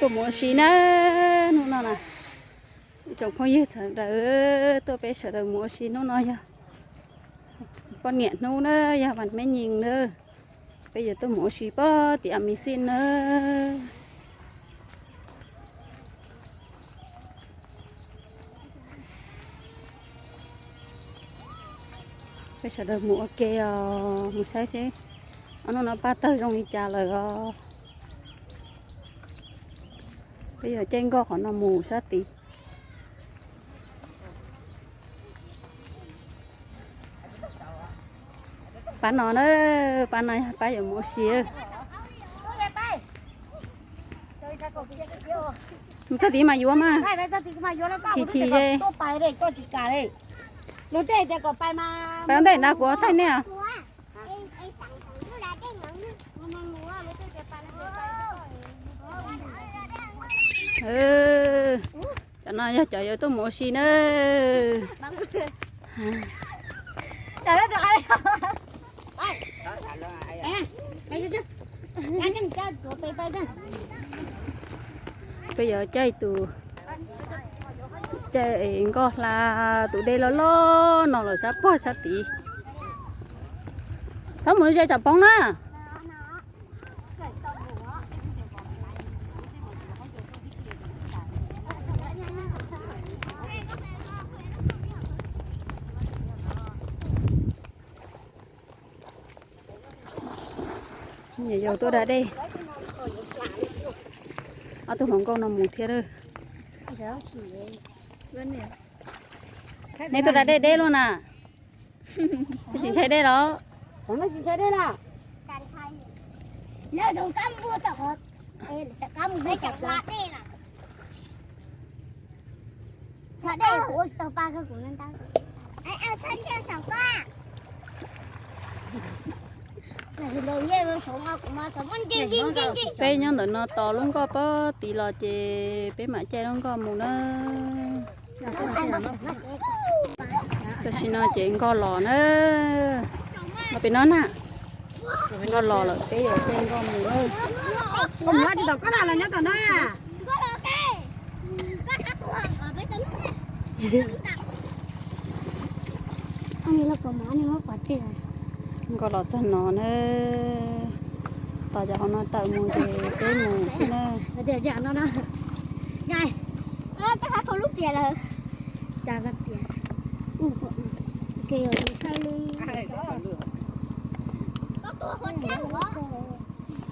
Tuaj mus ua si na, hnub no na, ib tsoom phooj ywg sawv daws tuaj peb sawv daws mus ua si hnub no yog poj niam hnub na, yog vas meej nyees na, peb yuav tuaj mus ua si pog tim a mis xij na. Peb sawv daws mus ua ke os, mus saib seb ob hnub no paj tawg zoo li cas lawm os. Peb yuav caij nkoj qhov no mus sab tid. Pab no na, pab no pab yuav mus ua si. Mus txog tid mas yuav mas. Chis chis, pab ntej na, kuv thaij nej. Cov no yog cov yuav tuaj mus ua si na. Peb yuav caij tus, caij nkoj hla tus dej loj loj no lawm sab pog sab tid. Txhob mus ze tsam poob na. Nyiam yau tuaj da dej. Ob tug hluas nkauj no mus thiab lawm. Neb tuaj da dej deb luaj na. Tsis ntshai dej los? Peb nyob ntawm no tos lub nkoj pog tid los ces peb mam caij lub nkoj mus na. Tam sim no ces nkoj los na. Los pem no na. Nkoj los lawm peb yuav caij nkoj mus na. Nkoj los txog no na. Tos cov hauv no tawm mus ces peb mus xwb na.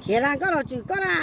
Khiav las koj los tswm koj na.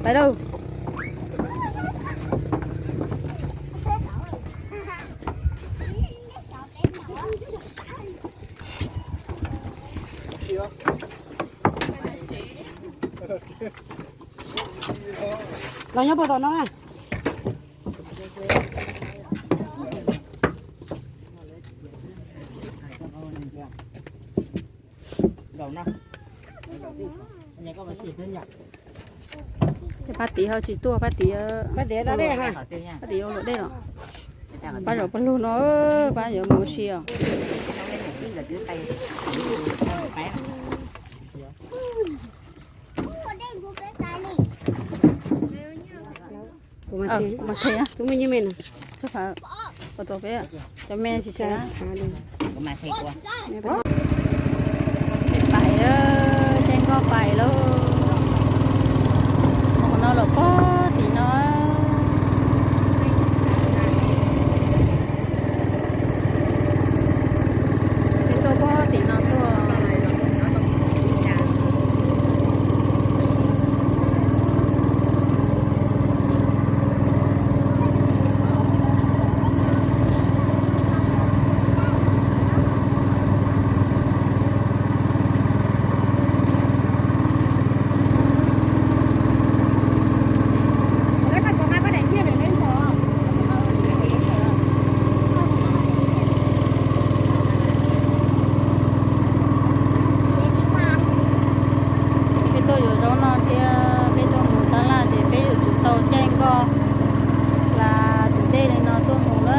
Pais lauj. Los nyob puag tom no na. Ces pab tid ho tsis tuaj, pab tid, pab tid yuav luam dej los. Pab zaum pawg lug no, pab yuav mus ua si os. Mas them, tus me nyuam me na. Cov me tsis tseem pais, caij nkoj pais lauj. Mus no los pog tim no. Peb tuaj pog tim no tuaj. Peb tuaj yuav zaub noj thiab peb tuaj mus tab laj ces peb yuav tsum tau caij nkoj hla tus dej li no tuaj mus na.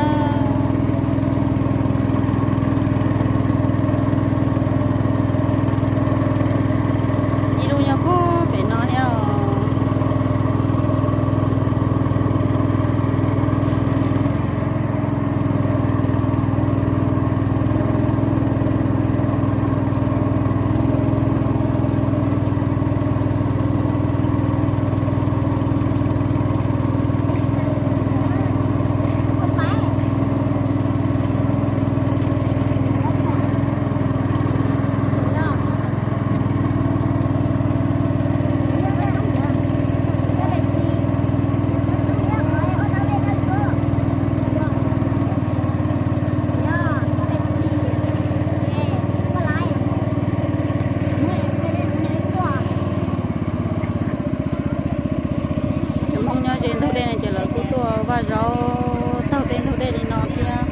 Ib lub nyob puag pem no thiab os. Cov Hmoob nyob ze ntug dej no ces lawv kuj tuaj ua vaj zaub taug tej ntug dej li no thiab.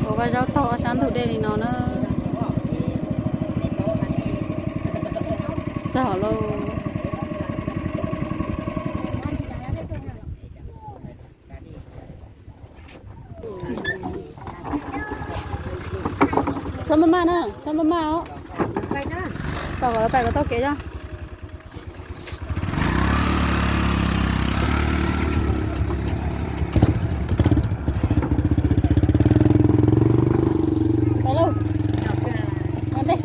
Ua vaj zaub taug ob sab ntug dej li no na. Txog lauj. Txhob maj maj na, txhob maj maj os. Kom lawv pais kom tau kev os. Pais lauj. Ua ntej.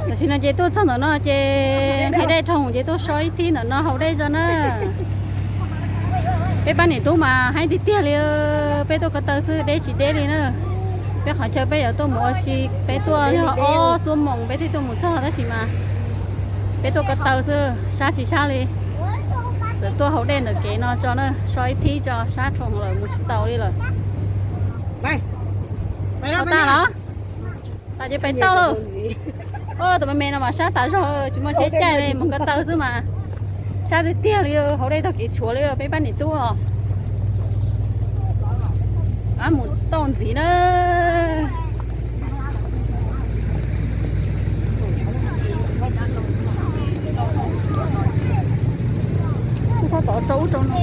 Tam sim no ces tuaj txog ntawm no ces nqhis dej rau ces tuaj so ib thib ntawm no haus dej tso na. Peb pab niam tub mas heev tiag tiag li, peb tuaj ko taw xwb deb tsis deb li na. Peb qhov chaw peb yuav tuaj mus ua si, peb tuaj yog ob xuab moos peb thiaj tuaj mus txog tab sis mas peb tuaj ko taw xwb sab tsis sab li. Txawm tuaj haus dej ntawm kev no tso na, so ib thib tso sab rau lawm mus tsis tau li lawm. Tau tas los? Tas ces pais tau lauj. Tus me me no mas sab tas zog tsis muaj tsheb caij li mus ko taw xwb mas sab tiag tiag li, haus dej taug kev tshuav li peb pab niam tub os. Mus tau ntxiv na. Tod rau ub rau no.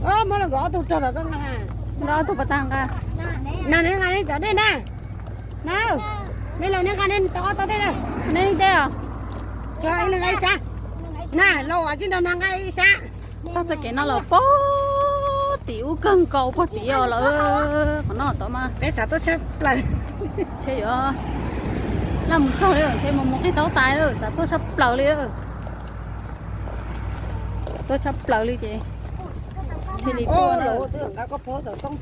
Muab los nkawd ob tug rog tom koj nqa na. Ob tug pas tag nqa. Na neb nqa neb cov dej na. Na, me laus neb nqa neb tau ob tau dej na. Neb dej os. Tso ib leeg nqa ib sab. Na laus tsis nrog nag nqa ib sab. Txoj kev no los pog tim ub kawg nkaus pog tim os lawm. Qhov no tod mas peb xav tuaj tshaj plaws. Ntshe yuav laj mus txog li, ntshe mus mus qig taub tais lawm, xav tuaj tshaj plaws li. Xav tuaj tshaj plaws li ces thiaj li tuaj na. Tam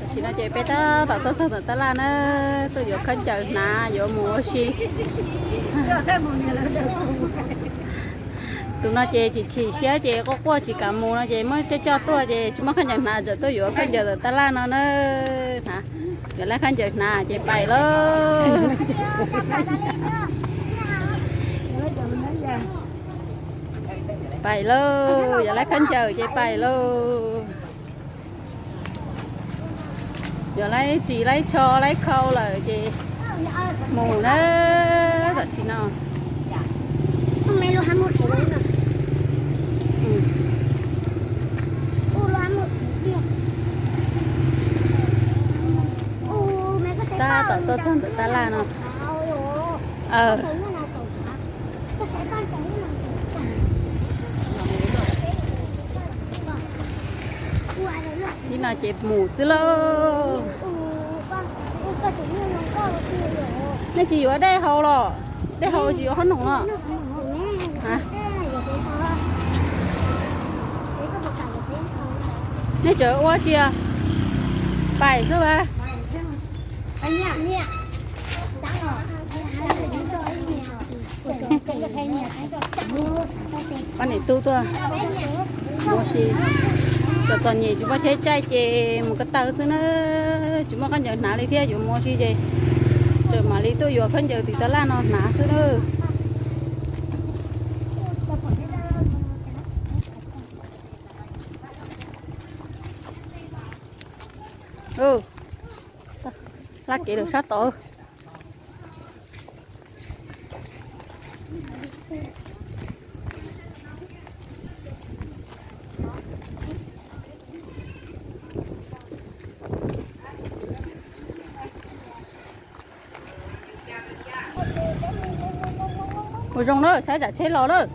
sim Ces peb tab tom tuaj txog ntawm tab laj na, tuaj yuav khaub ncaws hnav yuav mus ua si. Tus no ces chim chim siab ces quaj quaj tsis kam mus no ces muab coj coj tuaj ces tsis muaj khaub ncaws hnav, txawm tuaj yuav khaub ncaws ntawm tab laj no na. Hnav, yuav lab khaub ncaws hnav ces pais lauj. Pais lauj, yuav lab khaub ncaws ces pais lauj. Yuav laib tsis laib tsho laib khau lawm ces mus na, tam sim no. Tab tom tuaj txog ntawm tab laj no. Ib no ces mus xwb lauj. Nej tsis yuav dej haus los? Dej haus tsis yuav qhob noom los? Nej tseem ua tsi? Pais xwb a. Pab niam tub tuaj mus ua si, txom txom nyem tsis muaj tsheb caij ces mus ko taw xwb na, tsis muaj khaub ncaws hnav li thiab, yuav mus ua si ces tseem mam li tuaj yuav khaub ncaws tim tab laj no hnav xwb na. Laj kev lawm sab tod. Ua zoo lawm, saib tsam tsheb los lawm.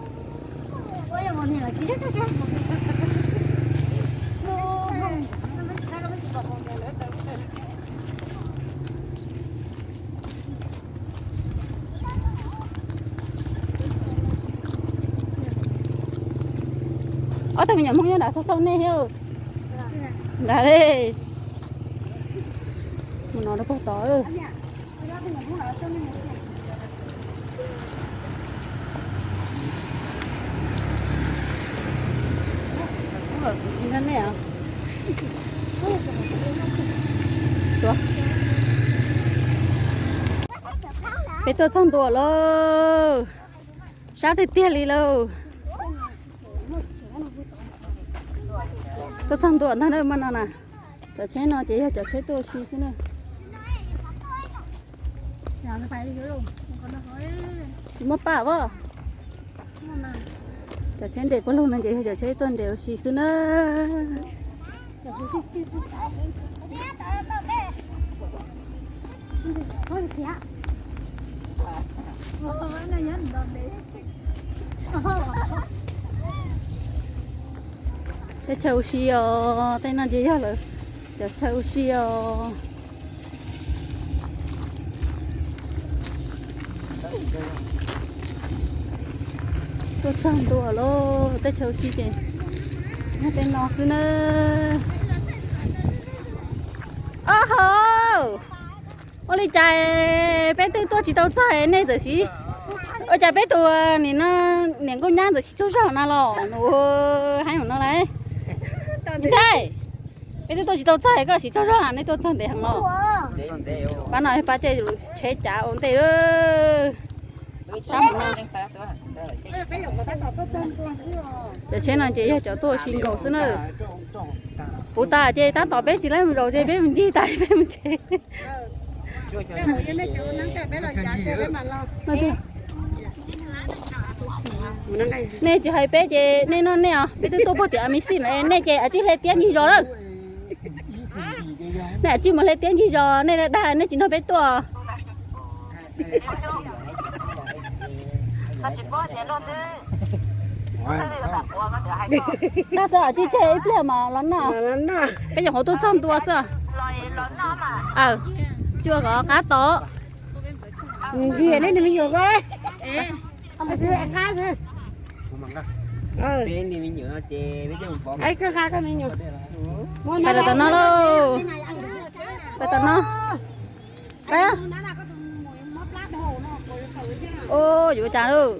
Ob tug me nyuam Hmoob nyob nram xauj xauj nej thiab. Nram li. Mus no rau puag tod. Peb tuaj txog ntua lauj. Sab tiag tiag li lauj. Tuaj txog ntua ntag na, mas no na. Cov tsheb no ces yog cov tsheb tuaj ua si xwb na. Tsis muaj paj as. Cov tsheb nres puag lug no ces yog cov tsheb tuaj nres ua si xwb na. Teb chaws ua si os, tej no ces yog lawv cov chaw ua si os. Tuaj txog ntua lauj, teb chaws ua si ces nyob tej no xwb na. Ob hau, ua li cas peb twb tuaj tsis tau txog nej txawm siv, ua cas peb tus nim no niam nkauj nyab txawm siv tsaug zog na los nws haib no lauj. Ntxhais, peb twb tuaj tsis tau txog koj siv tsaug zog, nej tuaj txog ntev heev los. Pab no pab caij tsheb cav ua ntej. Sab mus no. Cov tsheb no ces yog cov tuaj ua si nkaus xwb na. Puv tas ces tab tom peb tsis laib mus zaum ces peb mus ncig tas peb mus tsev. Nej tsis hais peb ces nej noj nej os, peb twb tuaj puag tim a mi xij no, nej ces tsis hle tiab ncig zos lawm. Nej tsis mus hle tiab ncig zos, nej dag nej tsis nrog peb tuaj. Tag xwb tsis tseg ib pliag mas los noj. Peb nyuam qhuav tuaj txog ntua xwb. Aw, tsis ua kom qab tod. Ntxias nej me nyuam ko. Qab xwb. Peb me nyuam no ces peb coj mus pov. Pais rau tom no lauj. Peb tom no. Peb. Ua yuav ua cas lawm.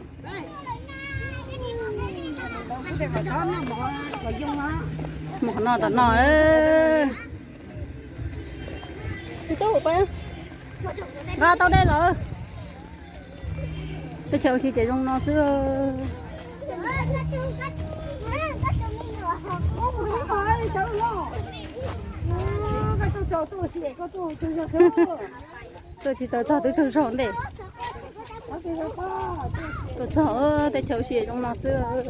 Mus qhov no tom no. Nqa tau dej los. Teb chaws ua si ces zoo no xwb. Tuaj tsis tau txog twb tsaug zog ntej. Tuaj txog teb chaws ua si zoo no xwb.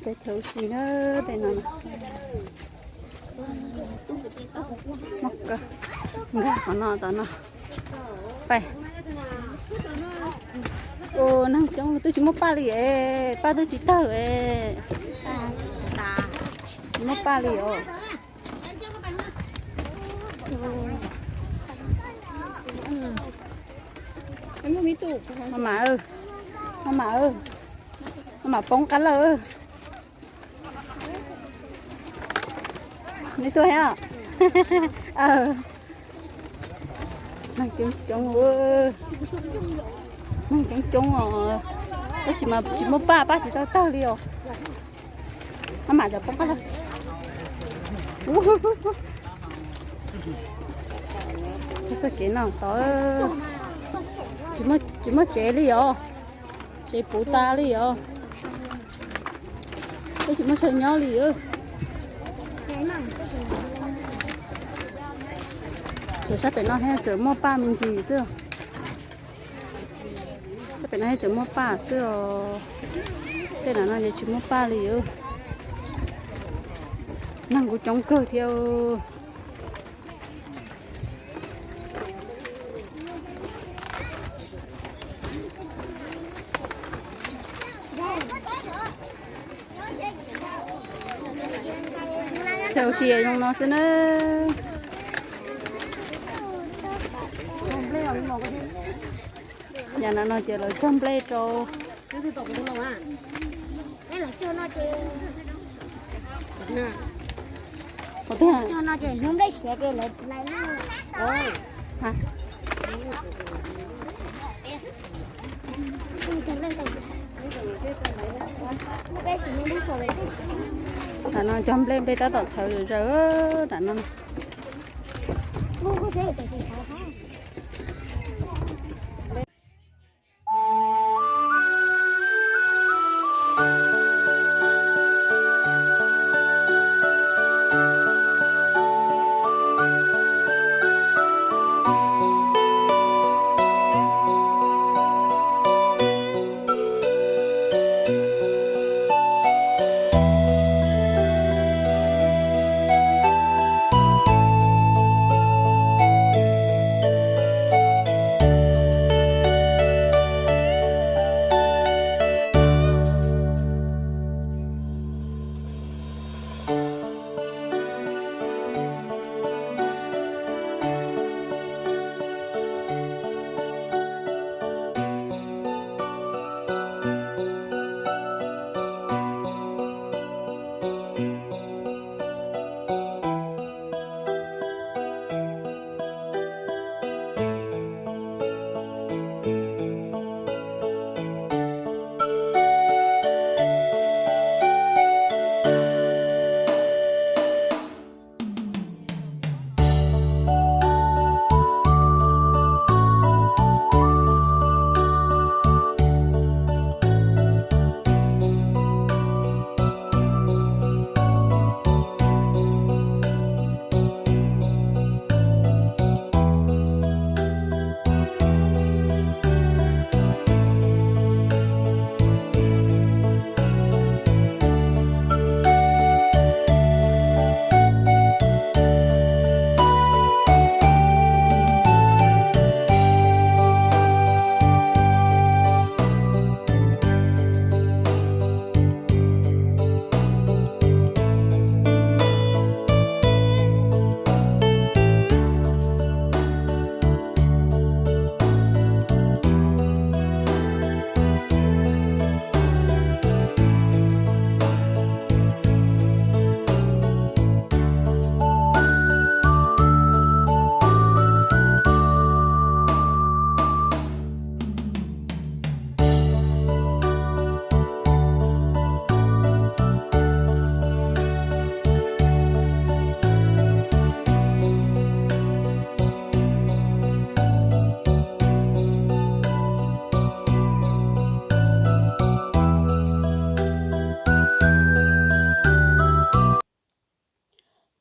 Teb chaws ua si na, tej no. Muaj kawg. Nkag qhov no tom no. Pais. Ua neeg coob twb tsis muaj paj li es, paj twb tsis tawg es. Tsis muaj paj li os. Maj mam, maj mam, maj mam poob qab lawm. Neb tuaj thiab. Neeg coob coob, neeg coob coob os, tab sis mas tsis muaj paj, paj tsis tau tawg li os. Maj mam cov poob qab lawm. Txoj kev no tod, tsis muaj tsev li os, tsev puv tas li os. Twb tsis muaj chaw nyob li. Ces sab pem no thiaj tseem muaj paj me ntsis xwb. Sab pem no thiaj tseem muaj paj xwb os. Tej no no ces tsis muaj paj li. Neeg kuj coob kawg thiab. Chaw ua si zoo no xwb na. Yam no no ces lawv cog nplej rau. Tam no cog nplej, nplej tab tom txhawv zom zaws tam no.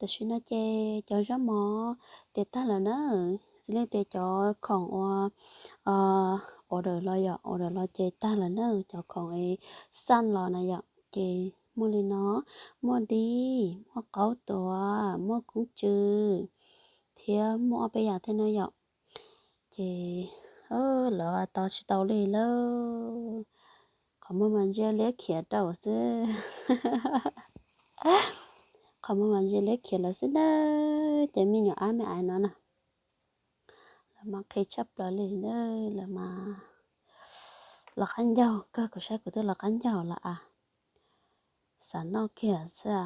Tam sim no ces cov zaub mov tiav tag lawm na, xws li tias cov khoom uas order los yom, order los ces tag lawm na, cov khoom es xaj los na yom. Ces muaj li no, muaj dib, muaj qaub tuav, muaj koob tsw, thiab muaj ob peb yam thiab na yom. Ces lawv tau tsis tau li lawm, qhov muag mas ntsia liab khiav rau xwb. Qhov muag mas ntsia liab khiav lawm xwb na. Ces me nyuam ab me aiv no na, lawv mas qhia tshaj plaws li na, lawv mas los qab ncaug kawg, kuv saib kuv twb los qab ncaug lawm a, xav noj kiag xwb a.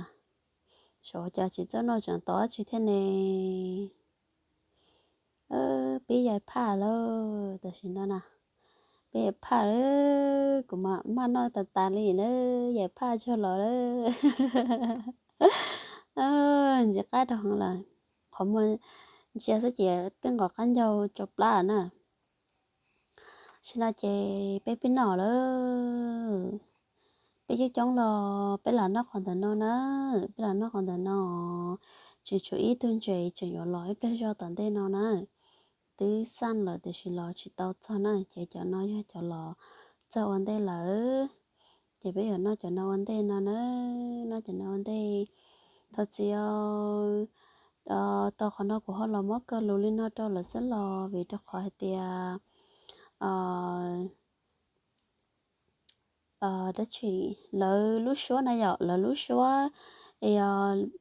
Xyov ua cas tsis txawj noj tseem tau dab tsi thiab ne. Peb yaim phaj lawm tam sim no na, peb yaim phaj lawm, kuv mam maj noj tas tas li na, yaim phaj tsuag los lawm. Ntxim qab rau heev lawm, qhov muag ntsia xwb ces twb nqos qab ncaug tso plab na. Tam sim no ces peb pib noj lawm. Peb coob coob los peb lam noj qhov ntawm no na, peb lam noj qhov ntawm no. Tseem tshuav ib tug ntses tseem yuav los ib pliag zog tom ntej no na. Twb xaj lawm tiam sis los tsis tau txog na, ces cov no yog cov los txog ua ntej lawm. Ces peb yuav noj cov no ua ntej no na, noj cov no ua ntej. Thov txim os, tau qhov no kuv ho los muab kaw lus li no rau lawv xwb los vim rau qhov hais tias dab tsi, lawv lub suab na yom, lawv lub suab,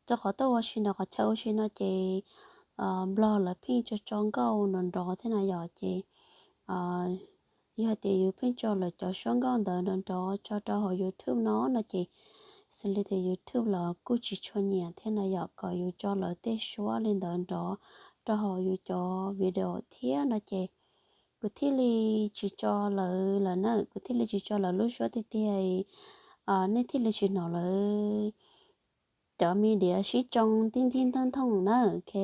rau qhov tuaj ua si nrog qhov chaw ua si no ces Nplog lawv pheej tso tso nkauj nrov nrov thiab na yom. Ces yog hais tias yus pheej tso lawv cov suab nkauj ntawd nrov nrov tso rau hauv YouTube no no ces xws li tias YouTube los kuj tsis tshua nyiam thiab na yom, kom yus tso lawv tej suab li ntawd nrov rau hauv yus cov video thiab no ces kuv thiaj li tsis tso lawv lawm na, kuv thiaj li tsis tso lawv lub suab tiag tiag. Nej thiaj li tsis hnov lawv cov me diav sib tsoo tib nthib nthoob nthooj na, ok.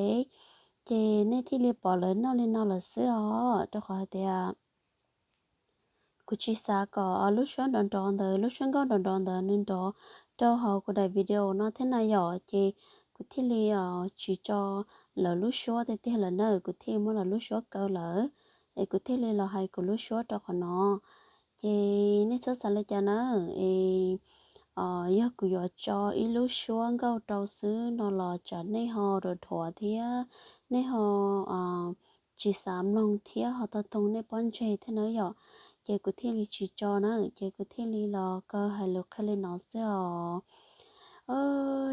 Ces nej thiaj li pom lawv noj li no lawm xwb os, rau qhov hais tias kuv tsis xav kom lub suab nrov nrov ntawd, lub suab nkauj nrov nrov ntawd nws nrov rau hauv kuv daim video no thiab na yom, ces kuv thiaj li tsis tso lawv lub suab tiag tiag lawm na, kuv thiaj muab lawv lub suab kaw lawm, es kuv thiaj li los hais kuv lub suab rau qhov no. Ces nej txhob xav li cas na, es yog kuv yuav tso ib lub suab nkauj rau xwb no los tsam nej ho ruam dhuav thiab nej ho tsis xav mloog thiab ho tau toog nej pob ntseg thiab na yom. Ces kuv thiaj li tsis tso na, ces kuv thiaj li los kaw hais lus qhia li no xwb os.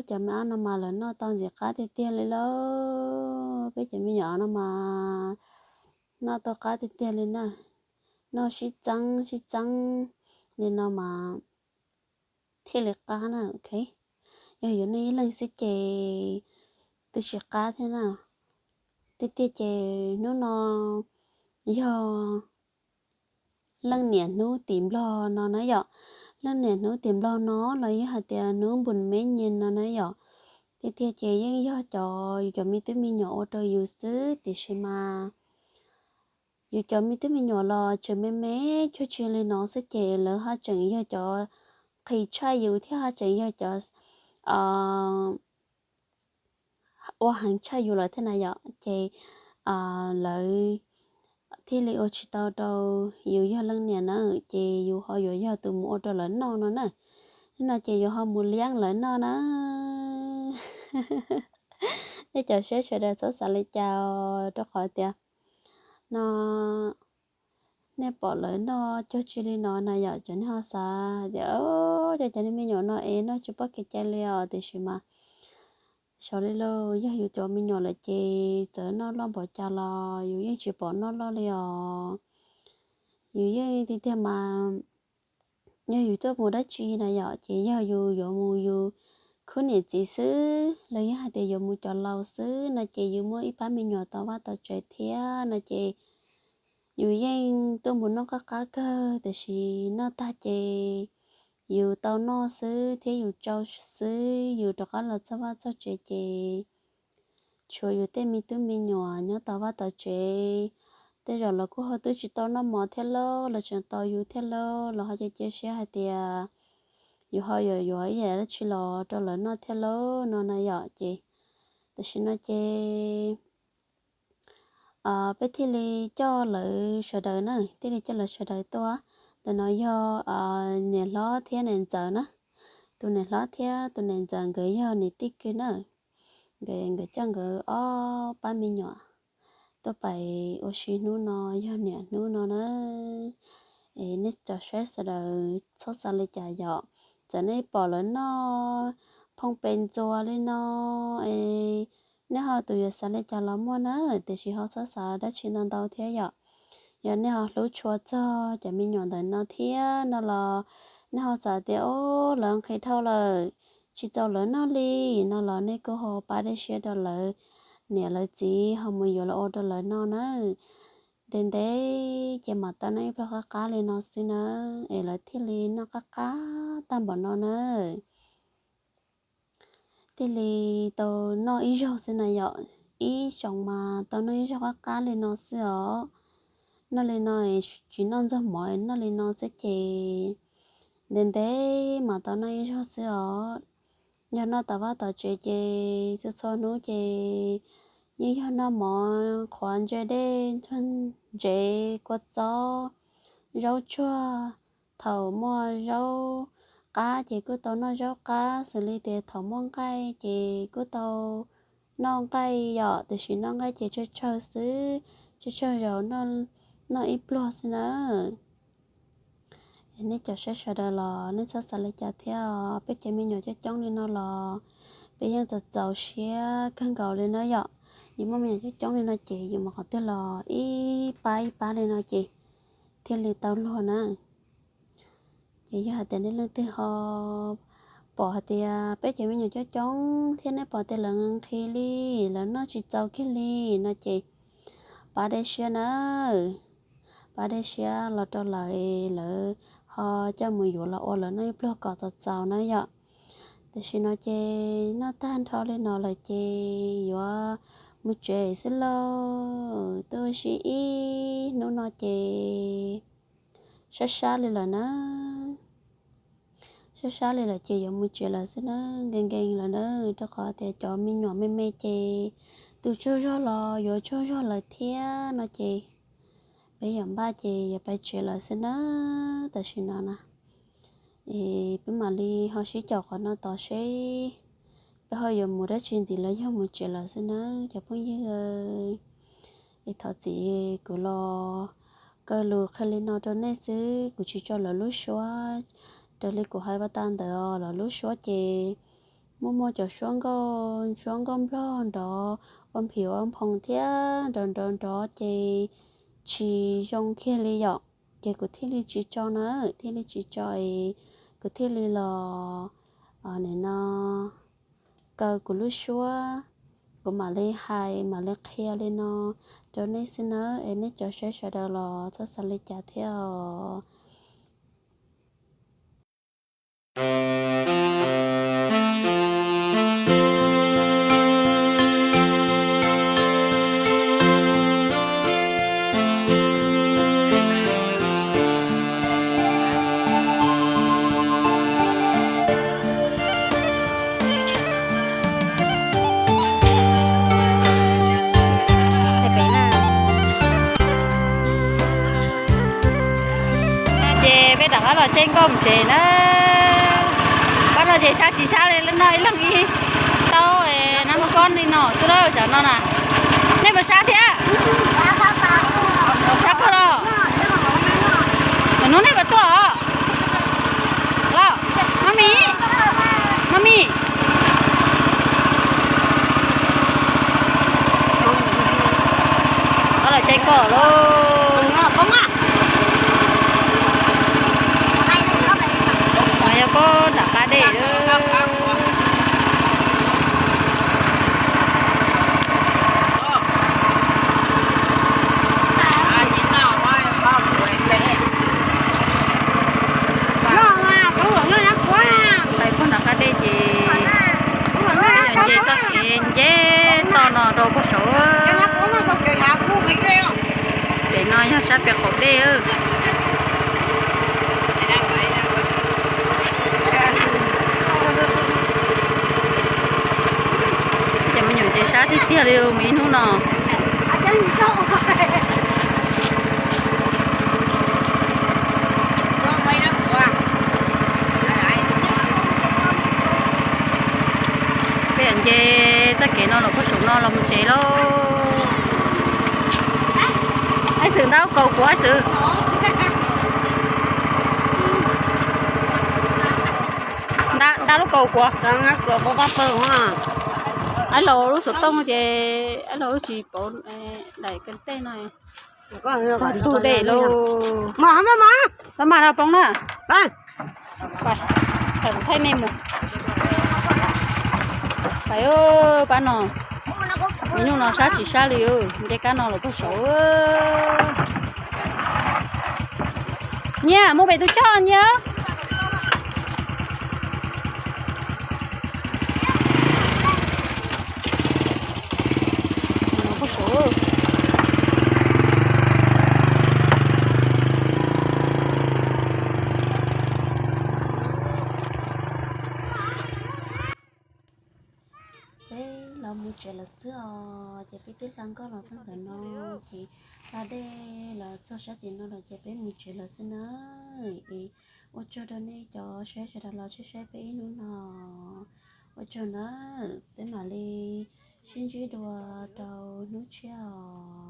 Cov me ab no mas lawv noj tau ntxim qab tiag tiag li lauj. Peb cov me nyuam no mas noj tau qab tiag tiag li na. Noj sib txeeb sib txeeb li no mas thiaj li qab na, ok. Yog yuav noj ib leeg xwb ces twb tsis qab thiab na. Tiag tiag ces hnub no yog leej niam hnub tim Nplog no na yom. Leej niam hnub tim Nplog no los yog hais tias hnub npun me nyi no na yom. Tiag tiag ces yeej yog cov yus cov me tub me nyuam ua rau yus xwb, tiam sis mas yus cov me tub me nyuam los tseem me me cuag tsi li no xwb ces lawv haj tseem yog cov qhis tshaj yus thiab haj tseem yog cov ua heev tshaj yus lawm thiab na yom. Ces lawv thiaj li ua tsis tau rau yus yog leej niam na, ces yus ho yuav yog tus mus ua rau lawv noj no na. Nim no ces yus ho mus liab lawv noj na. Nej cov saib sawv daws txhob xav li cas, rau qhov tias no nej pom lawv noj cuag tsi li no na yom, ces nej ho xav tias cov cov niag me nyuam no es noj tsis pom kev cai li os, tiam sis mas xyov li lauj, yog yus cov me nyuam lawm ces txawm noj loj npaum cas los yus yeej tsis pom noj loj li os. Yus yeej tiag tiag mas yog yus tuaj mus dab tsi na yom, ces yog yus yuav mus yus khub niam txiv xwb los yog hais tias yuav mus cov laus xwb no ces yus muaj ib pab me nyuam tau vaj tau tsev thiab no ces yus yeej tuaj mus noj qab qab kawg, tiam sis noj tag ces yus tau noj xwb thiab yus tsau xwb, yus rov qab los txog vaj txog tsev ces tshuav yus tej me tub me nyuam nyob tau vaj tau tsev. Tej zaum lawv kuj ho twb tsis tau noj mov thiab lauj, lawv tseem tos yus thiab lauj, los ho cia cia siab hais tias yus ho yuav yuav ib yam dab tsi los rau lawv noj thiab lauj no na yom. Ces Tam sim no ces peb thiaj li coj lawv sawv daws na, thiaj li coj lawv sawv daws tuaj. Ntawm no yog niam hlob thiab niam ntxawm na. Tus niam hlob thiab tus niam ntxawm nkawd yog niam tij kwv na. Nkawd, nkawd coj nkawd ob pab me nyuam tuaj pais ua si hnub no, yog niam hnub no na. Es nej cov saib sawv daws txhob xav li cas yom. Txawm nej pom lawv noj phoo pes ntxuas li no, es nej ho tus yuav xav li cas los muaj na, tiam sis ho txhob xav dab tsi ntau ntau thiab yom. Yog nej ho hlub tshua txog cov me nyuam ntawm no thiab no los nej ho xav tias, o, lawv nqhis dhau lawm, tsis txaus lawv noj li no los nej kuj ho pab dej siab rau lawv niam lawv txiv ho mus yuav los ua rau lawv noj na. Ntev ntev ces mam tau noj ib pluag qab qab li no xwb na, es lawv thiaj li noj qab qab tag npaum no na. Thiaj li tau noj ib zaug xwb na yom, ib xyoos mas tau noj ib zaug qab qab li no xwb os. Noj li no, tsis noj ntxuag mov, noj li no xwb ces ntev ntev mas tau noj ib zaug xwb os. Yog noj tom vaj tom tsev ces txhua txhua hnub ces yeej yog noj mov qhuav ntse dej ntxuag ntsev kua txob, zaub tsuag. Thaum muaj zaub qab ces kuj tau noj zaub qab, xws li tias thaum muaj nqaij ces kuj tau noj nqaij yom, tiam sis noj nqaij ces tsawg tsawg xwb, tsawg tsawg zaus noj ib pluag xwb na. Nej cov saib sawv daws los nej txhob xav li cas thiab, peb cov me nyuam coob coob li no los peb yeej txaus txaus siab kawg nkaus li na yom. Yus muaj me nyuam coob coob li no ces yus mus qhov twg los ib pab ib pab li no ces thiaj li tau luag na. Ces yog hais tias nej leej twg ho pom hais tias peb cov me nyuam coob coob thiab nej pom tias lawv nqhis li, lawv noj tsis txaus kiag li no ces pab dej siab na, pab dej siab los rau lawv, lawv ho coj mus yuav los ua lawv noj ib pluag kom txaus txaus na yom. Tam sim no ces noj tag nrho li no lawm ces yuav mus tsev xwb lauj. Tuaj ua si ib hnub no ces sab sab li lawm na, sab sab li lawm ces yuav mus tsev lawm xwb na, nkees nkees lawm na, rau qhov tias cov me nyuam me me ces tus tsaug zog los yuav tsaug zog lawm thiab no ces peb yuav npaj ces yuav pais tsev lawm xwb na. Tam sim no na, es peb mam li ho sib caum qhov no tod seb peb ho yuav mus dab tsi ntxiv los yog mus tsev lawm xwb na cov phooj ywg. Es thov txim kuv los kaw lus qhia li no rau nej xwb, kuv tsis tso lawv lub suab. Raws li kuv hais ua tau ntawd os, lawv lub suab ces muaj muaj cov suab nkauj, suab nkauj nplog nrov ua nphim ua nphoo thiab nrov nrov nrov ces tsis zoo kiag li yom. Ces kuv thiaj li tsis tso na, thiaj li tsis tso es kuv thiaj li los nim no kaw kuv lub suab, kuv mam li hais mam li qhia li no rau nej xwb nawb. Es nej cov saib sawv daws los txhob xav li cas thiab os. Ces peb rov qab los caij nkoj mus tsev na. Pab no ces sab tsis sab li, noj ib leeg ib taub, nab hnub kob li no xwb lawm tsam no na. Nej puas sab thiab? Sab kawg los? Hnub nej puas tuaj os? Los, mami, mami. Los caij nkoj lauj. Yog pob nram qab dej. Pais puag nram qab dej ces nce txoj kev nceb toj no rau puag saud. Pem no yog sab pem qaum dej. Ces me nyuam ces Yog li mus ib hnub no. Peb nce txoj kev no los puag saum no los mus tsev lauj. Aib Xwm, ntab lub kaus kuv, Aib Xwm. Ntab lub kaus kuv. Aib Laus lub xov tooj ces Aib Laus tsis pauv daim kawg tej no. Txog ntug dej lauj. Pab mas no poob na. Thaij nej mus. Pab no, me nyuj no sab tsis sab li, nce kab no los puag saud. Nyiaj, mus pem tus coj nyiaj. Peb los mus tsev lawm xwb os, ces peb twb hla nkauj los txog ntawm no, ces hla dej los txog sab tim no lawm ces peb mus tsev lawm xwb na. Es ua tsaug rau nej cov saib sawv daws los saib saib peb ib hnub no. Ua tsaug na, peb mam li sib ntsib dua rau hnub tshiab os.